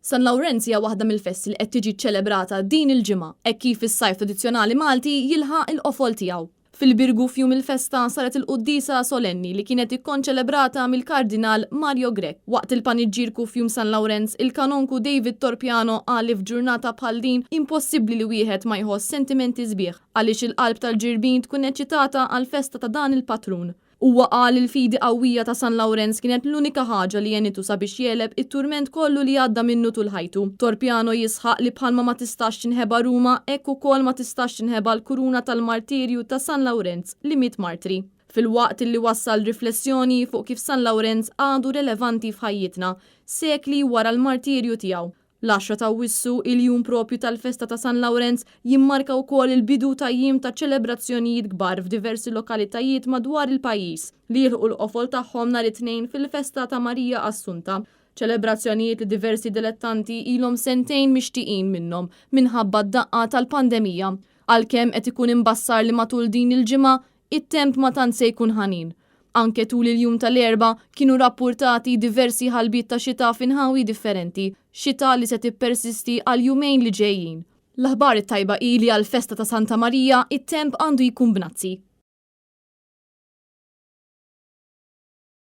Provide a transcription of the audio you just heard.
San Lawrenz hija waħda mill-festi li qed tiġi ċċelebrata din il-ġimgħa hekk kif is-sajf tradizzjonali Malti jilħaq il-qofol tiegħu. Fil-Birgu f'jum il-festa saret il-quddiesa solenni li kienet ikkonċelebrata mill-Kardinal Mario Grech. Waqt il-paniġġierku f'jum San Lawrenz, il-Kanonku David Torpiano qal li f'ġurnata bħal din impossibbli li wieħed ma jħoss sentimenti sbieħ għaliex il-qalb tal-Ġirbin tkun eċitata għall-festa ta' dan il-patrun. Huwa qal li l-fidi qawwija ta' San Lawrenz kienet l-unika ħaġa li għenitu sabiex jegħleb it-turment kollu li għadda minnu tul ħajtu. Torpiano jisħaq li bħalma ma tistax tinħeba Ruma hekk ukoll ma tistax tinħeba l-kuruna tal-martirju ta' San Lawrenz li miet martri. Filwaqt li wassal riflessjoni fuq kif San Lawrenz għadu relevanti f'ħajjitna, sekli wara l-martirju tiegħu. L-għaxra t'Awwissu, il-jum proprju tal-festa ta' San Lawrenz, jimmarka wkoll il-bidu ta' jiem ta' ċelebrazzjonijiet kbar f'diversi lokalitajiet madwar il-pajjiż, li jilħqu l-qofol tagħhom nhar it-Tnejn fil-festa ta' Marija Assunta. Ċelebrazzjonijiet li diversi dilettanti ilhom sentejn mixtieqin minnhom minħabba d-daqqa tal-pandemija. Għalkemm qed ikun imbassar li matul din il-ġimgħa, it-temp ma tant se jkun ħanin. Anke tul il-jum tal-Erbgħa kienu rappurtati diversi ħalbiet ta' xita f'inħawi differenti, xita li se tippersisti għall-jumejn li ġejjin. L-aħbar it-tajba hi li għall-festa ta' Santa Marija it-temp għandu jkun bnazzi.